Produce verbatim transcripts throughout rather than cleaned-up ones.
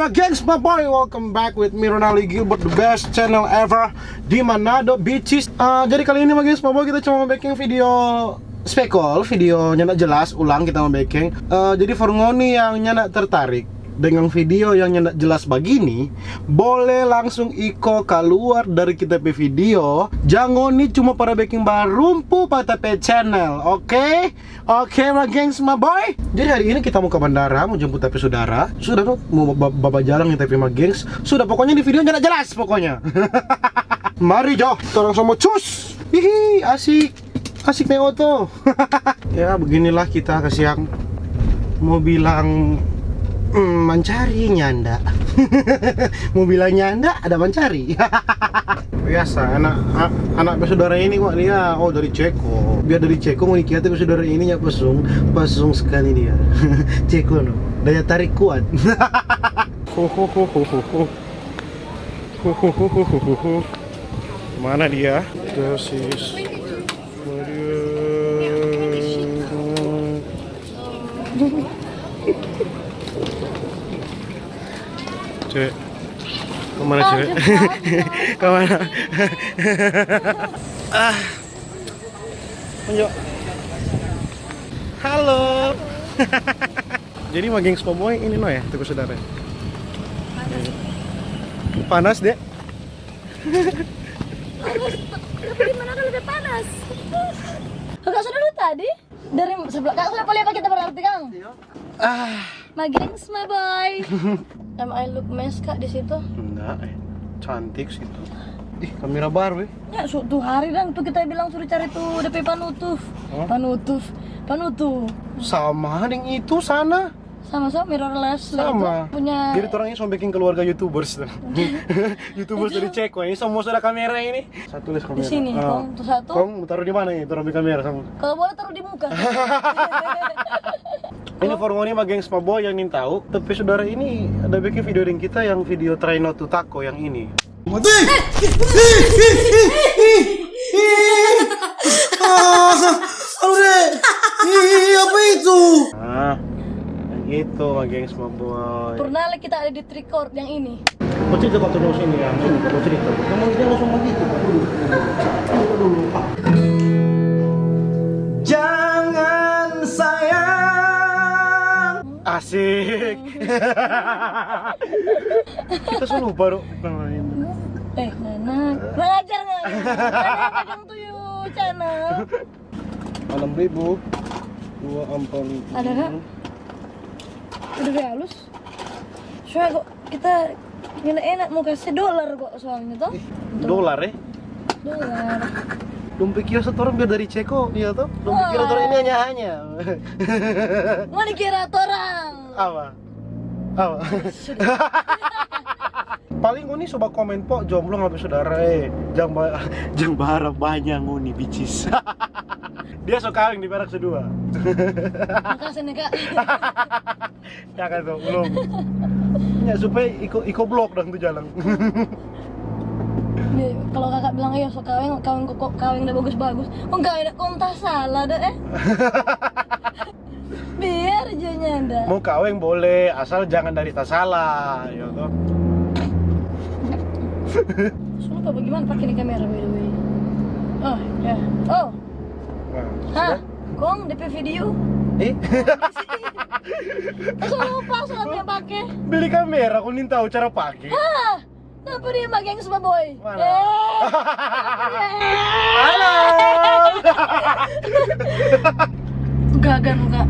Gengs, my boy, welcome back with me, Ronaldi Gilbert, the best channel ever di Manado, bitches. Ah, jadi kali ini, my gengs, my boy, kita cuma mau bikin video spekol, video nyanda jelas, ulang kita mau bikin. Eh, jadi for ngoni yang nyanda tertarik dengan video yang nyanda jelas bagini, boleh langsung iko kaluar dari kita pe video. Jang ngoni cuma pada bikin barumpu pa ta pe channel, oke? Oke, my gengs, my boy. Jadi hari ini kita mau ke bandara, mau jemput tapi saudara. Sudah tuh, mau ba- ba- bajalang nih tapi my gengs. Sudah, pokoknya di video nggak jelas pokoknya. Mari jo, torang semua cus. Hihi, asik. Asik naik oto. Ya, beginilah kita kasiang. Mau bilang, mm, mancari nyanda. Mau bilang nyanda, ada mancari. Biasa, anak a- anak bersaudara ini kok dia, oh, dari Ceko. Biar dari Ceko mau dikiat bersaudara ini ya pesung, pesung sekali dia. Ceko no, daya tarik kuat. Mana dia? There she is. Cewek. Kemana, cewek? Kemana? Ah. Halo. Jadi, my gengs, my boy, ini no ya, tunggu saudara. Panas, Dek? Panas, tapi di mana kalau udah panas? Kakak sudah dulu tadi? Dari sebelah, Kak, sudah paling apa kita berarti, Kang? Ah. My gengs, my boy. Am I look mess, Kak, di situ? Enggak, eh. Cantik situ. Ih, kamera baru, eh. Ya, su- tuh hari dang tuh kita bilang suruh cari tuh D P panutup. Hah? Panutup, panutup. Sama deng itu sana. Sama, so, mirrorless lah itu. Sama. Punya. Jadi orang ini semua bikin keluarga YouTubers tuh. YouTubers dari Ceko ini semua sudah kamera ini. Satu les kamera. Di sini, ah. Kong, tuh satu. Kong, taruh di mana ini? Taruh di kamera sama. Kalau boleh taruh di muka. Ini for ngoni, my gengs, my boy yang nintau. Tapi saudara ini ada bikin video dengan kita yang video try not to tako yang ini. Mati! Ah, aduh deh. Ih, apa itu? Ah, yang itu, my gengs, my boy. Pernah lah kita ada di record yang ini. Kau cerita waktu dulu sini ya, sini kau cerita. Kamu dia langsung begitu, Pak, dulu. Dulu, dulu, Pak. Jangan sayang. Asik. Kita selalu baru. Eh, mana? Kurang ajar nggak? Mana yang pegang tuh, yuk, channel? Enam ribu dua empat. Ada, Kak? Udah kayak halus. Soalnya kok kita enak-enak mau kasih dolar kok soalnya toh. Ih, dolar, eh? Dolar. Dong pikir satu orang biar dari Ceko, iya toh? Dong pikir orang ini hanya-hanya. Mau dikira orang. Apa? Apa? Paling ngoni coba komen po jomblo ngabe saudara, eh. Jang ba jang baharap banya ngoni, bicis. Dia so kaweng di perak sedua. Makasih nih, Kak. Ya kan tuh, belum. Ya supaya iko iko blok dong tuh jalan. Kalau kakak bilang, "Ayo, so kaweng, kaweng kok kaweng udah bagus-bagus." Oh, enggak ada, kok entah salah deh, eh. Biar aja nyanda. Mau kaweng boleh, asal jangan dari tasala, ya toh. Terus lupa bagaimana pakai ini kamera, by the way. Oh, ya. Oh. Nah, hah? Sudah? Kong D P video? Eh? Terus lupa soalnya pakai. Beli kamera, aku nih tahu cara pakai. Hah? Apa dia magang sama boy? Mana? Eh. Halo. Gagal muka.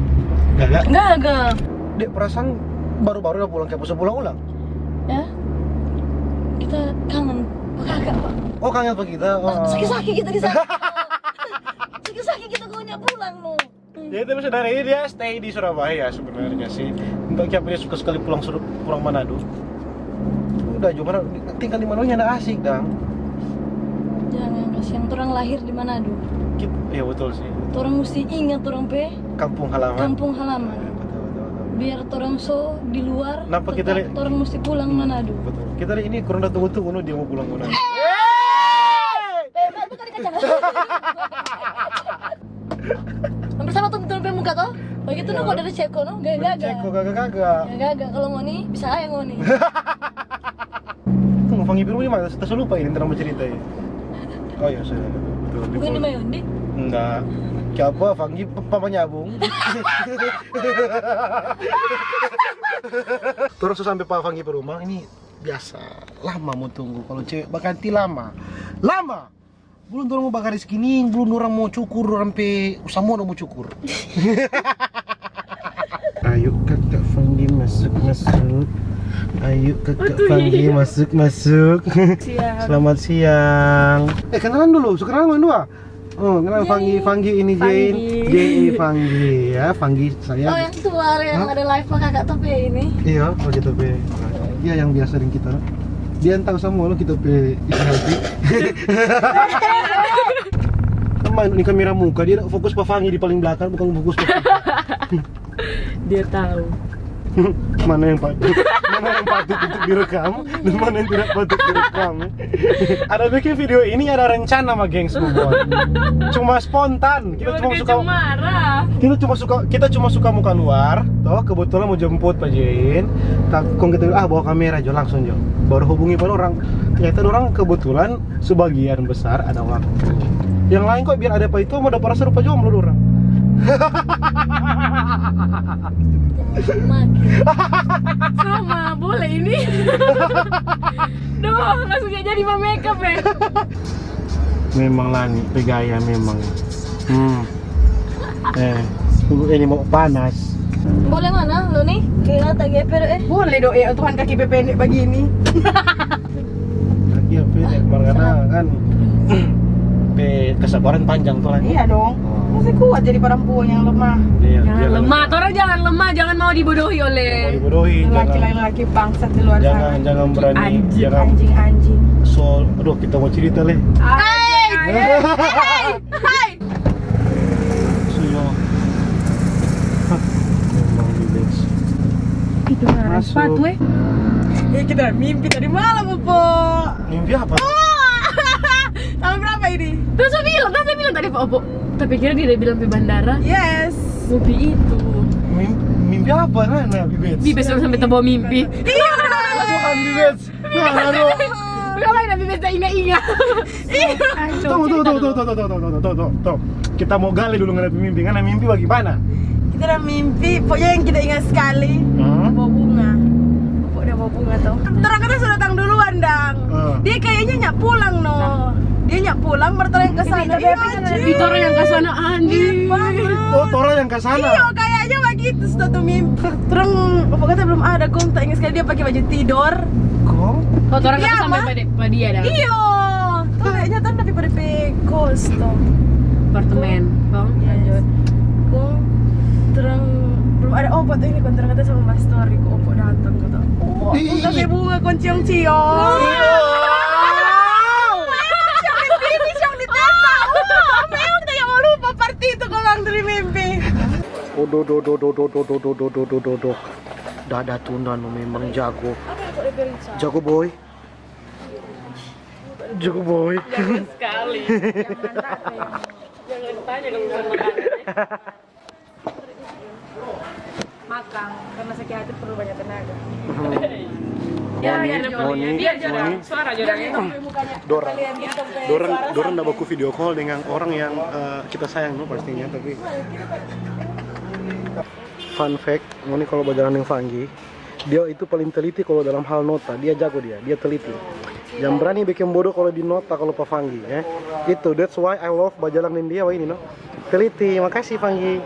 Gagal? Gagal. Dek, perasaan baru-baru udah pulang, kayak pulang ulang. Ya. Kita kangen. Apa kagak, Pak? Oh, kangen apa kita? Oh. Sakit-sakit kita di sana. Sakit-sakit kita, konyol pulang, no. Jadi, tapi saudara ini dia stay di Surabaya sebenarnya sih. Untuk siapa dia suka sekali pulang Sur-, pulang Manado. Udah, cuma tinggal di Manado nyanda asik, dang. Jangan, kasihan. Orang lahir di Manado. Kit-, ya, betul sih. Orang mesti ingat orang pe kampung halaman. Kampung halaman. Ya, betul, betul, betul. Biar orang so di luar, napa kita tetap li-, orang mesti pulang Manado. Betul. Kita li ini kurang dah tunggu-tunggu, no, dia mau pulang Manado. Eh, bukan di kaca. Hampir sama tuh, tuh, muka tuh. Begitu no, kok dari ceko no, gak gaga. Ceko gaga-gaga. Gak gaga, kalau ngoni bisa aja ngoni. Tunggu, Fanggi pe rumah di mana? Tadi lupa ini, ntar mau cerita ya. Oh iya, sudah. Tuh, di Bukan di Mayondi? Enggak. Siapa? Fanggi pe-, papa nyabung. Terus sampai pa Fanggi pe rumah, ini biasa lama mau tunggu. Kalau cewek baganti lama. Lama! Belum dorang mo bagaris gining, belum dorang mo cukur, dorang pe samua dong mo cukur. Ayo kakak Fanggi masuk-masuk. Ayo kakak Fanggi masuk-masuk. Siang. Selamat siang. Eh, kenalan dulu, so kenalan dua. Oh, kenalan Fanggi, Fanggi ini Jane. Jane ini Fanggi ya, Fanggi saya. Oh, yang keluar yang ada live kakak Tope ini. Iya, Fanggi Tope. Dia yang biasa dengan kita. Dia yang tahu sama lo kita pe isi hati. Teman, ini kamera muka, dia fokus pa Fanggi di paling belakang, bukan fokus pa kita. Dia tahu. Mana yang patut, mana yang patut untuk direkam, dan mana yang tidak patut direkam. Ada bikin video ini ada rencana sama gengs, Bobon. Cuma spontan. Kita cuma suka, kita cuma suka, kita cuma suka muka luar. Toh, kebetulan mau jemput pa Jane. Kong kita bilang, "Ah, bawa kamera jo, langsung jo." Baru hubungi pa orang. Ternyata orang kebetulan sebagian besar ada waktu. Yang lain kok biar ada pa itu, mau dapat rasa rupa jomblo orang. Sama, boleh ini. Duh, langsung jadi ma makeup ya. Memang Lani pe gaya memang. Hmm. Eh, tunggu ini mau panas. Boleh mana lo nih? Kira tak geper eh. Boleh do eh, Tuhan kaki pe pendek begini. Kaki yang pendek, makanya kan pe kesabaran panjang tuh Lani. Iya dong. Masih kuat jadi perempuan yang lemah. Iya, jangan lemah, orang jangan lemah, jangan mau dibodohi oleh laki-laki bangsat di luar sana. Jangan berani, anjing, anjing, anjing. So, aduh, kita mau cerita leh. Hai, hai, hai. Suyo. Hah, memang di base. Itu kan sepatu eh. Eh, kita mimpi tadi malam, Opo. Mimpi apa? Tahun berapa ini? Terus saya bilang, kan saya bilang tadi, Opo. Tapi kira dia bilang di bandara. Yes. Mimpi itu. Mimpi apa, Nana? Bibes. Bibes sampai terbawa mimpi. Iya. Itu kan Bibes. Nah, aduh. Udah main Bibes tak ingat-ingat. Tunggu, tunggu, tunggu, tunggu. Kita mau gali dulu ngana mimpi. Ngana mimpi bagaimana? Kita ada mimpi, pokoknya yang kita ingat sekali, bawa bunga. Pokoknya bawa bunga tuh. Torang kata sudah datang duluan, dang. Dia kayaknya nyak pulang, no. Dia nyak pulang, berterang ke sana. Iya, anjir. Itu orang yang ke sana, anjir. Oh, torang yang ke sana. Iya, kayaknya begitu, satu mimpi. Terus, apa kata belum ada, kong tak ingat sekali dia pakai baju tidur. Kong? Oh, torang kata sampai pada, pada dia dah. Iyo. Tuh kayaknya kan tapi pada pe kos tuh. Apartemen, kong lanjut. Kong terang belum ada obat ini, kong terang kata sama Mas Tori, kok obat datang kata. Oh, kong kasih bunga kong ciong-ciong. Wow. Memang siang di sini, siang di Tesla. Wah, memang kayak mau lupa party itu kong dari mimpi. Odo do do do do do do do do do do do. Dada tunda no memang jago. Jago boy. Jago boy. Jago sekali. Jangan tanya kalau bukan makan. Makan, karena sakit hati perlu banyak tenaga. Ya, biar Moni, Moni, Moni. Suara aja. Dorang, dorang, dorang nda baku video call dengan orang yang eh, kita sayang no pastinya, tapi fun fact, Moni kalau bajalan dengan Fanggi, dia itu paling teliti kalau dalam hal nota, dia jago dia, dia teliti. Jangan berani bikin bodoh kalau di nota kalau pa Fanggi, ya. Itu, that's why I love bajalan dengan dia, wah ini no. Teliti, makasih Fanggi.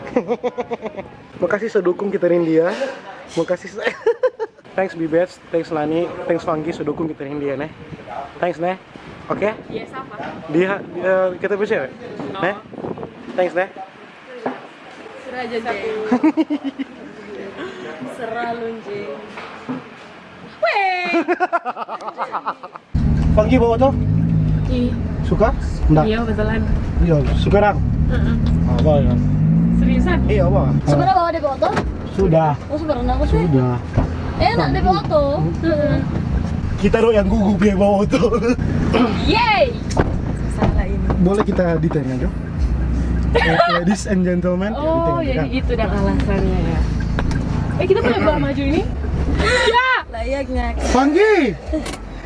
Makasih so dukung kita dengan dia. Makasih. Thanks Bibes, thanks Lani, thanks Fanggi so dukung kita dengan dia, ne. Thanks, ne. Oke? Iya, sama. Dia, dia kita bisa, ne? Thanks, ne. Seraja, Jeng. Seralu, Jeng. Weh. Fanggi bawa to? Ih. Suka? Nda? Iya, kebetulan. Iya, suka dang? Heeh. Ah, bawa ya. Seriusan? Iya, bawa. Suka bawa dia bawa to? Sudah. Oh, sudah pernah aku sih. Sudah. Enak dia bawa to. Heeh. Kita do yang gugup dia bawa to. Yeay. Salah ini. Boleh kita ditanya, Jo? Ladies and gentlemen, ya, gitu. Oh, jadi gitu dang alasannya ya. Eh, kita boleh bawa maju ini? Ya! Layaknya. Panggi!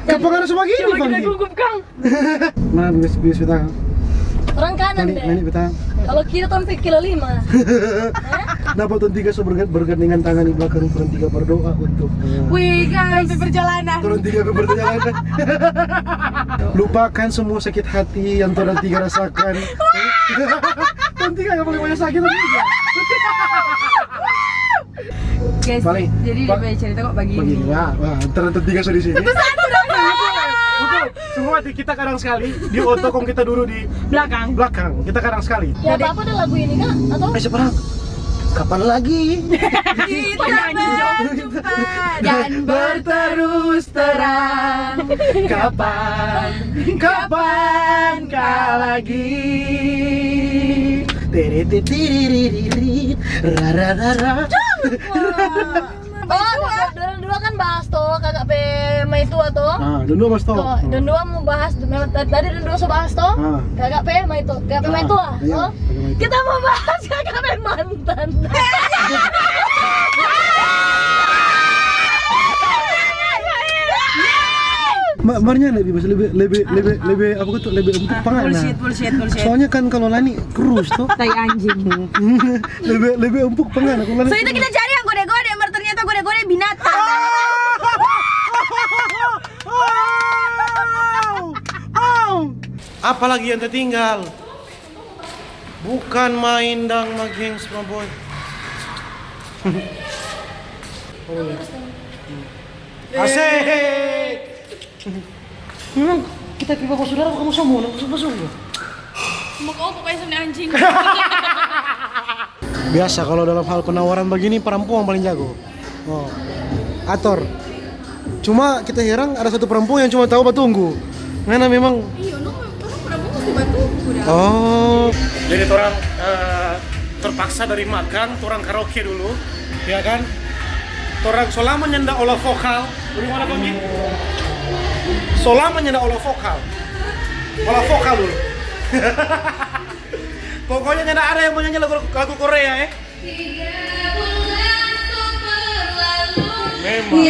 Kapan harus begini, Panggi? Coba kita gugup, Kang. Mana bias, bias beta? Orang kanan deh. Nani beta. Kalau kiri tong pe kilo lima. Napa tong tiga so berga-, bergandengan tangan di belakang, tong tiga berdoa untuk, eh, Wih, guys. Sampai perjalanan. Tong tiga berperjalanan. Lupakan semua sakit hati yang tong tiga rasakan. Tong tiga yang paling banyak sakit, tong tiga. Guys, jadi dia punya cerita kok begini. Begini, wah, wah, ntar nonton tiga so di sini. Satu-satu dong, Kak. Betul. Semua hati kita kadang sekali di oto, kong kita duduk di belakang. Belakang. Kita kadang sekali. Ya, jadi apa-apa deh lagu ini, Kak? Atau? Eh, siapa orang? Kapan lagi? Kita berjumpa dan berterus terang. Kapan, kapan kah lagi? Tiri, tiri, tiri, tiri, ra, ra, ra, ra. Oh, dua, dua, dua kan bahas to, kakak pe maitua to. Ah, dua, dua bahas to. To, hmm. Dua, dua mau bahas, tadi dua, dua so bahas to. Ah. Kakak pe maitua, kakak pe maitua. Ah, iya, to. Kakak maitua. Kita mau bahas kakak pe mantan. Ma-, marnya lebih, lebih, lebih, lebih, apa tuh, lebih empuk pangana. Bullshit, bullshit, bullshit. Soalnya kan kalau Lani kurus tuh. Tai anjing. Lebih, lebih empuk pangana kalau Lani. So itu kita cari yang gode-gode, mar ternyata gode-gode binatang. Apa lagi yang tertinggal? Bukan main dang, ma gengs, ma boy. Asik. Memang kita pi bawa saudara, kamu semua, kamu semua. Mau kau pokoknya sama anjing. Biasa kalau dalam hal penawaran begini, perempuan paling jago. Oh. Ator. Cuma kita heran ada satu perempuan yang cuma tahu batunggu. Ngana memang. Iya, no, torang perempuan mesti batunggu dah. Oh. Jadi torang, eh, terpaksa dari magang, torang karaoke dulu, ya kan? Torang so lama nyanda olah vokal. Bagaimana, Bang? So lama nyanda olah vokal. Olah vokal dulu. Pokoknya nyanda ada yang mau nyanyi lagu, lagu Korea, eh. Memang.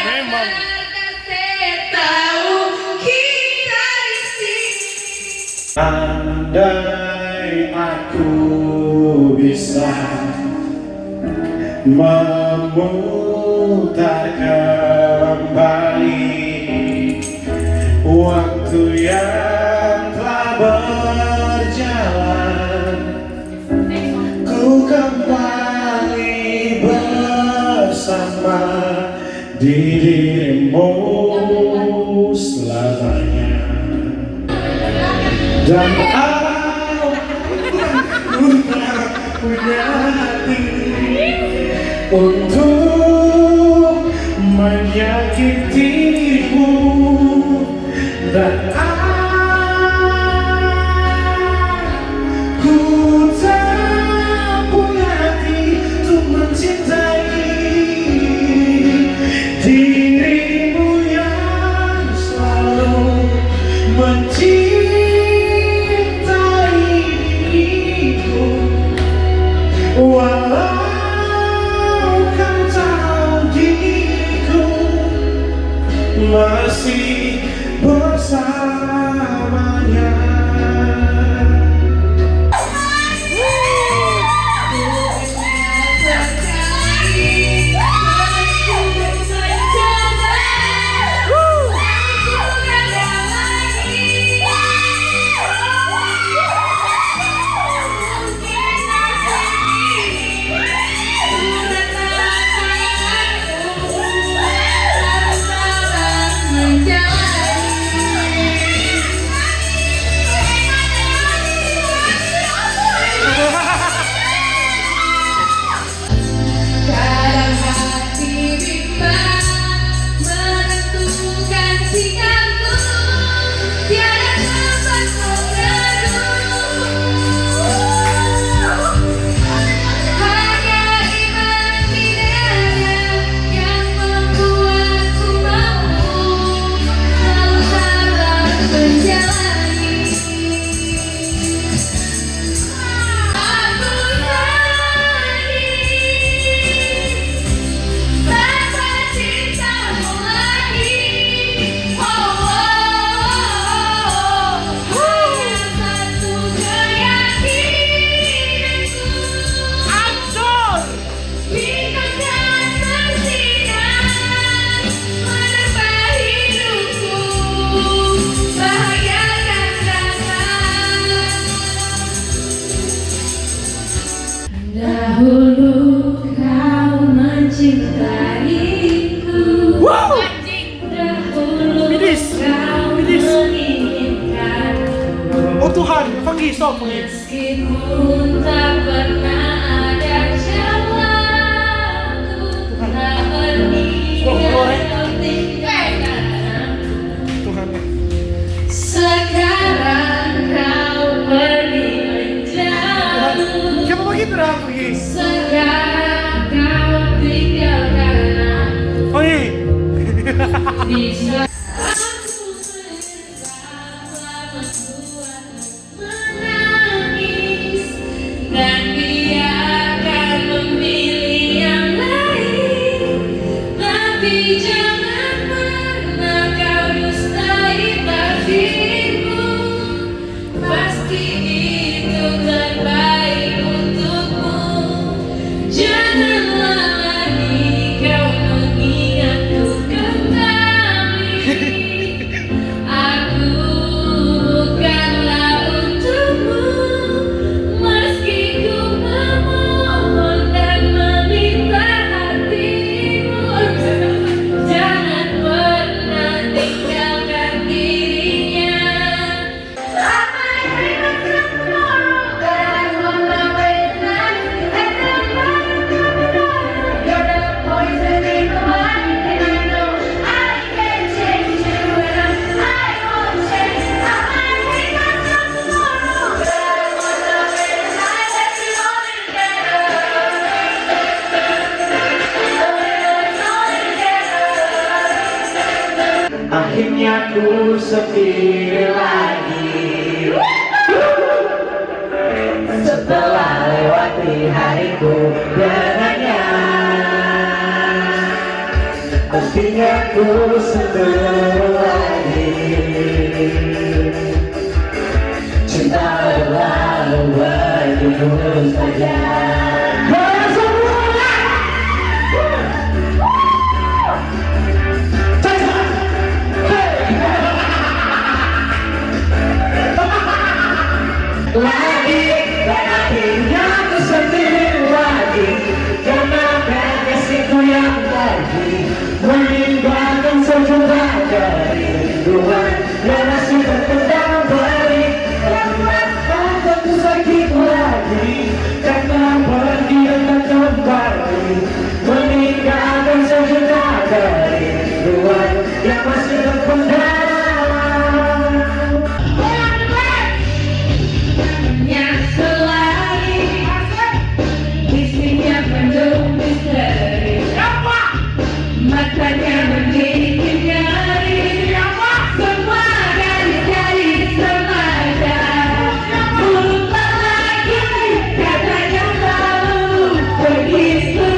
Memang. Andai aku bisa memutar kembali waktu yang telah berjalan, ku kembali bersama di dirimu selamanya. Dan aku tak punya hati untuk menyakitimu. Dan aku tak punya hati untuk mencintai dirimu yang selalu mencintai diriku. Walau kau tahu diriku masih bersamanya. Meskipun tak pernah ada jawabku, tak berniat kau tinggalkan aku. Sekarang kau pergi menjauh. Siapa begitu dah pergi? Sekarang kau tinggalkan aku. Oh, iya. Bisa aku menyesal telah membuatmu menangis dan dia akan memilih yang lain. Tapi jangan pernah kau dustai takdirmu. Pasti itu terbaik untukmu. Janganlah lagi kau mengingatku kembali. Aku bukanlah untukmu, meski ku memohon dan meminta hatimu. Jangan pernah tinggalkan dirinya. Akhirnya ku sendiri lagi. Setelah lewati hariku dengannya, pastinya ku sendiri lagi. Cinta berlalu begitu saja. Goyang semua! Caca! Hey! Lagi, dan akhirnya ku sendiri lagi. Karena kekasihku yang tadi meninggalkan sejuta kerinduan yang masih terpendam dari tempat hatiku sakit lagi. Karena pergi dan tak kembali, meninggalkan sejuta kerinduan yang masih terpendam. Yang selain isinya penuh misteri. Matanya menggigit nyeri. Semua garis-garis remaja. Lupa lagi, katanya selalu begitu.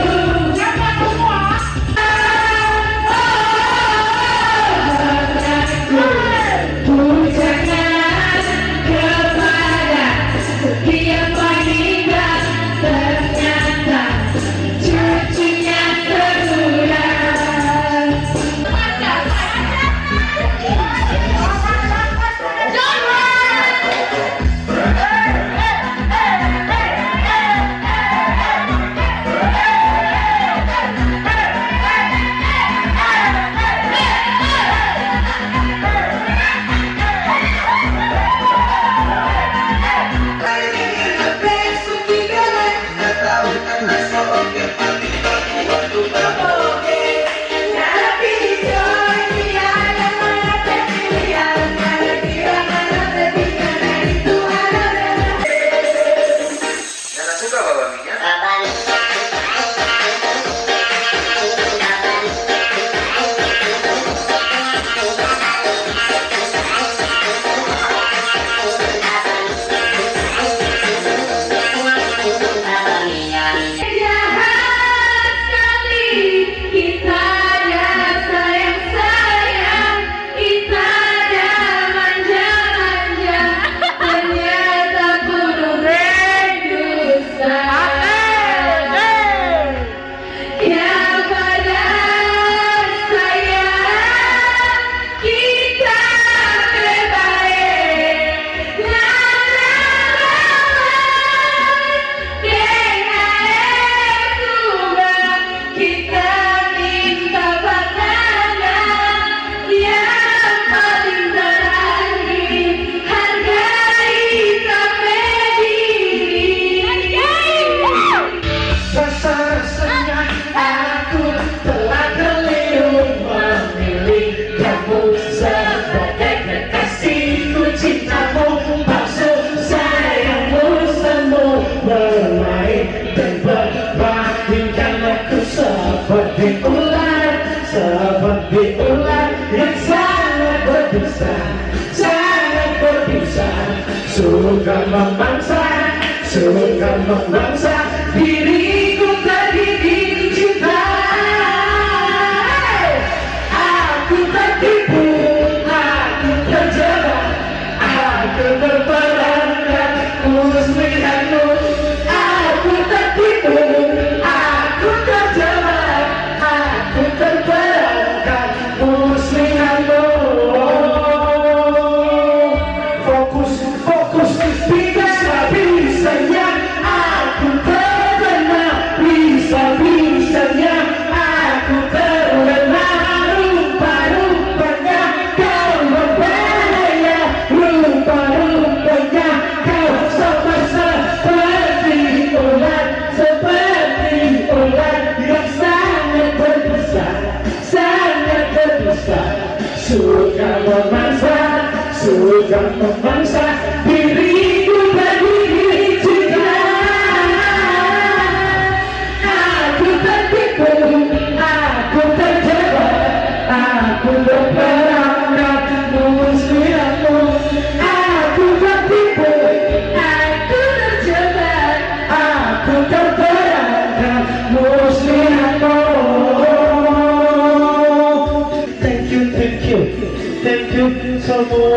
Yang sangat berdosa, sangat berdosa. Suka memaksa, suka memaksa diriku terdidik cinta. Aku tertipu, aku terjebak, aku terperangkap, ku melihatmu. Aku tertipu, aku terjebak, aku terperangkap, ku melihatmu. Fokus, fokus, bisa-bisanya aku terlena, bisa-bisanya aku terlena. Rupa-rupanya kau berbahaya, rupa-rupanya kau sama seperti ular, seperti ular yang sangat berbisa, sangat berbisa. Suka memaksa, suka memaksa diriku berdiri juga. Aku tertipu, aku terjebak, aku terperangkap, ku melihatmu. Aku tertipu, aku terjebak, aku terperangkap, ku melihatmu. Thank you, thank you, thank you semua.